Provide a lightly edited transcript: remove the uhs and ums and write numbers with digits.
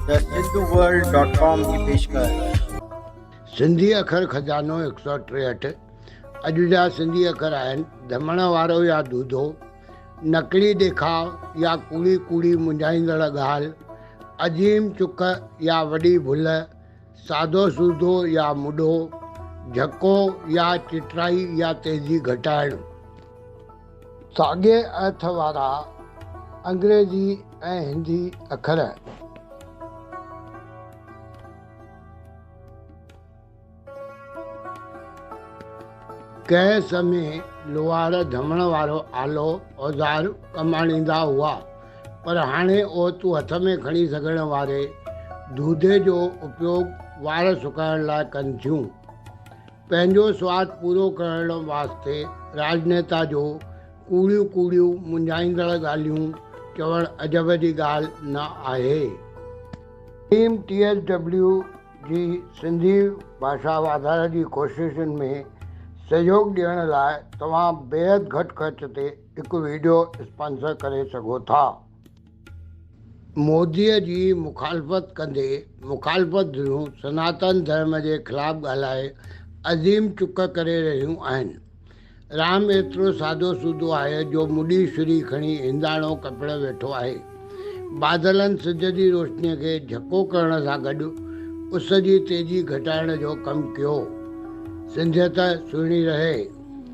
The Sindhu world dot com جي پيشڪش. سنڌي اکر خزانو هڪ سؤ 63 اڄ جا سنڌي اکر آهن، ڌمڻ وارو يا ڌوڌو، نقلي ڏيکاء يا ڪوڙي ڪوڙي منجهائيندڙ ڳالهه، عظيم چڪ يا وڏي ڀل، سادو سودو يا مڏو، جهڪو يا چٽرائي يا تيزي گهٽائڻ. ساڳئي ارٿ وارا انگريزي ۽ هندي اکر. ڪنهن سمي لوهار ڌمڻ وارو آلو، اوزار، ڪم آڻيندا هئا، پر هاڻي عورتون هٿ ۾ کڻي سگهڻ واري ڌوڌي جو اپيوگ وار سڪائڻ لاء ڪن ٿيون. پنهنجو سوارٿ پورو ڪرڻ واسطي راڄنيتا جو ڪوڙيون ڪوڙيون منجهائيندڙ ڳالهيون چوڻ عجب جي ڳالهه نه آهي. ٽيم ٽي ايس ڊبليو جي سنڌي ڀاشا واڌاري جي ڪوششن ۾ سهيوڳ ڏيڻ لاء توهان بيحد گهٽ خرچ تي هڪ وڊيو اسپانسر ڪري سگهو ٿا. موديء جي مخالفت ڪندي مخالفت ڌريون سناتن ڌرم جي خلاف ڳالهائي عظيم چڪ ڪري رهيون آهن. رام ايترو سادو سودو آهي جو مڏي ਛري کڻي هنداڻو ڪپڻ ويٺو آهي. بادلن سج جي روشنيء کي جهڪو ڪرڻ سان گڏ اس جي تيزي گهٽائڻ جو ڪم ڪيو. سنڌيت سهڻي رهي.